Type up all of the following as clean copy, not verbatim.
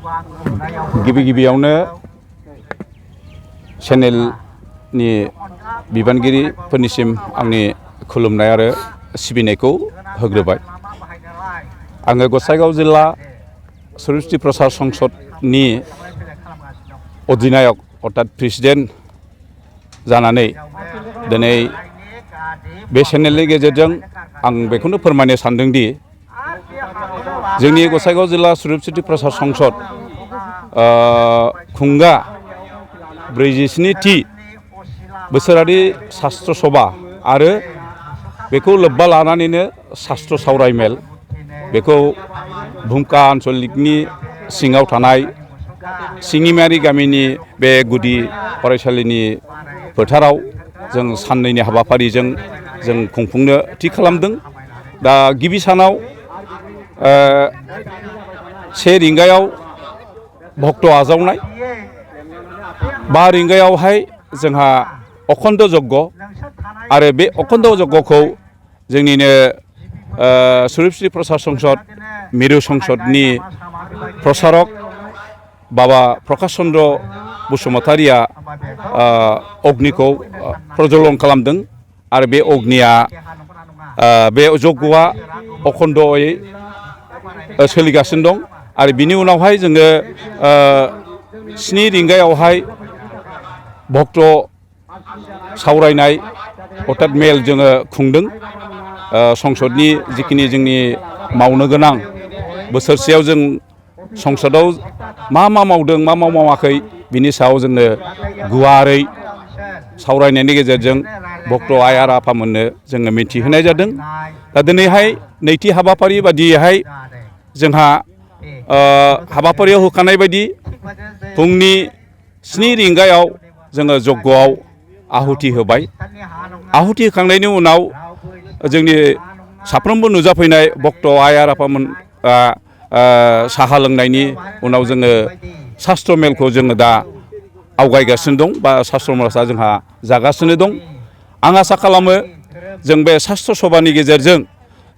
गिबि गिबियावनो चेनेलनि बिबानगिरिफोरनिसिम आंनि खुलुमनाय आरो सिबिनायखौ होग्रोबाय। आङो गसाइगाव जिल्ला सरिसथि प्रसार संसदनि अधिनायक अर्थात प्रेसिडेन्ट जानानै दिनै बे चेनेलनि गेजेरजों आं बेखौनो फोरमायनो सानदोंदि जोंनि गसाइगाव जिल्ला सरिसथि प्रसार संसद खुंगा 47थि बोसोरारि शास्त्र सभा आरो बेखौ लोब्बा लानानैनो शास्त्र सावरायमेल बेखौ भुमका आन्चलिकनि सिङाव थानाय सिङिमारि गामिनि बे गुदि फरायसालिनि फोथाराव जों साननैनि हाबाफारिजों जों खुंफुंनो थि खालामदों। दा गिबि सानाव 1 रिंगायाव भक्त आजावनाय, 5 रिंगायावहाय जोंहा अखन्द यज्ञ आरो बे अखन्द यज्ञखौ जोंनिनो सरिसथि प्रसार संसद मिरु संसदनि प्रसारक बाबा प्रकाश चन्द्र बसुमतारिया अग्निखौ प्रज्वलन खालामदों आरो बे अग्निया बे यज्ञआ अखन्दयै सोलिगासिनो दं। आरो बिनि उनावहाय जोङो 7 रिंगायावहाय भक्त सावरायनाय अर्थात मेल जोङो खुंदों। संसदनि जिखिनि जोंनि मावनो गोनां बोसोरसेयाव जों संसदाव मा मावदों मा मावाखै बिनि सायाव जोङो गुवारै सावरायनायनि गेजेरजों भक्त आइ आरो आफामोननो जोङो मिथिहोनाय जादों। दा दिनैहाय नैथि हाबाफारि बादियैहाय जोंहा हाबाफारियाव होखानाय बायदि फुंनि 7 रिंगायाव जोङो यज्ञआव आहुति होबाय। आहुति होखांनायनि उनाव जोंनि साफ्रोमबो नुजाफैनाय भक्त आइ आरो आफामोन साहा लोंनायनि उनाव जोङो शास्त्र मेलखौ जोङो दा आवगायगासिनो दं बा शास्त्र मेलआ जोंहा जागासिनो दं। आं आसा खालामो जों बे शास्त्र सभानि गेजेरजों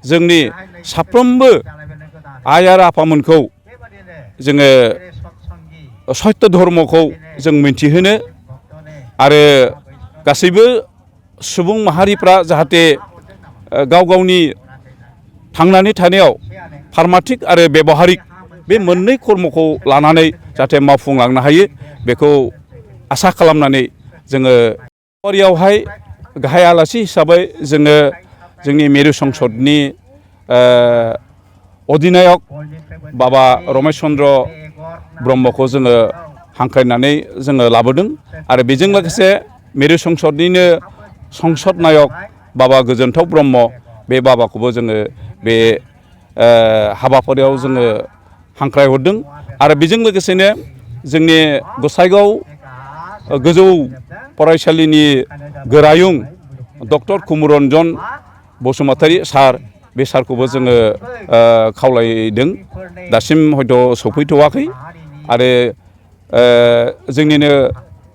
जोंनि साफ्रोमबो आइ आरो आफामोनखौ जोङो सत्य धर्मखौ जों मिन्थिहोनो आरो गासैबो सुबुं माहारिफ्रा जाहाथे गाव गावनि थांनानै थानायाव पारमार्थिक आरो बेबहारिक बे मोननै कर्मखौ लानानै जाहाथे मावफुंलांनो हायो बेखौ आसा खालामनानै जोङो फारियावहाय गाहाय आलासि हिसाबै जोङो जोंनि मिरु संसदनि अधिनायक बाबा रमेश चन्द्र ब्रह्मखौ जोङो हांख्रायनानै जोङो लाबोदों आरो बेजों लोगोसे मिरु संसदनिनो संसद नायक बाबा गोजोनथाव ब्रह्म बे बाबाखौबो जोङो बे हाबाफारियाव जोङो हांख्रायहरदों। आरो बेजों लोगोसेनो जोंनि गसाइगाव गोजौ फरायसालिनि गोरायुं डक्टर कुमरन्जन बसुमतारि सार बे सारखौबो जोङो खावलायदों। दासिम हयथ' सफैथ'वाखै आरो जोंनिनो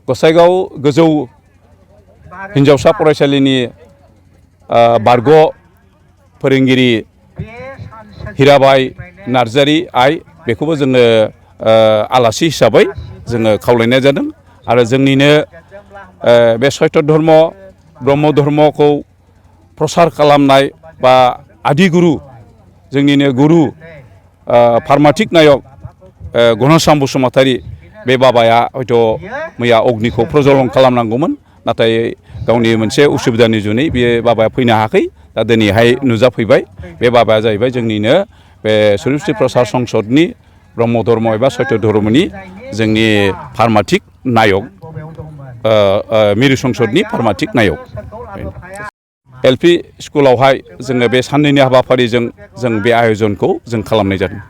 गसाइगाव गोजौ हिन्जावसा फरायसालिनि बारग' फोरोंगिरि हिराबाइ नार्जारि आइ बेखौबो जोङो आलासि हिसाबै जोङो खावलायनाय जादों। आरो जोंनिनो बे सत्य धर्म ब्रह्म धर्मखौ प्रसार खालामनाय बा आदिगुरु जोंनिनो गुरु पारमार्थिक नायक घनश्याम बसुमतारि बे बाबाया हयथ' मैया अग्निखौ प्रज्वलन खालामनांगौमोन, नाथाय गावनि मोनसे उसुबिदानि जुनै बे बाबाया फैनो हायाखै। दा दिनैहाय नुजाफैबाय। बे बाबाया जाहैबाय जोंनिनो बे सरिसथि प्रसार संसदनि ब्रह्म धर्म एबा सत्य धर्मनि जोंनि पारमार्थिक नायक मिरु संसदनि पारमार्थिक नायक। एल पि स्कुलावहाय जोङो बे साननैनि हाबाफारिजों जों बे आयजनखौ जों खालामनाय जादों।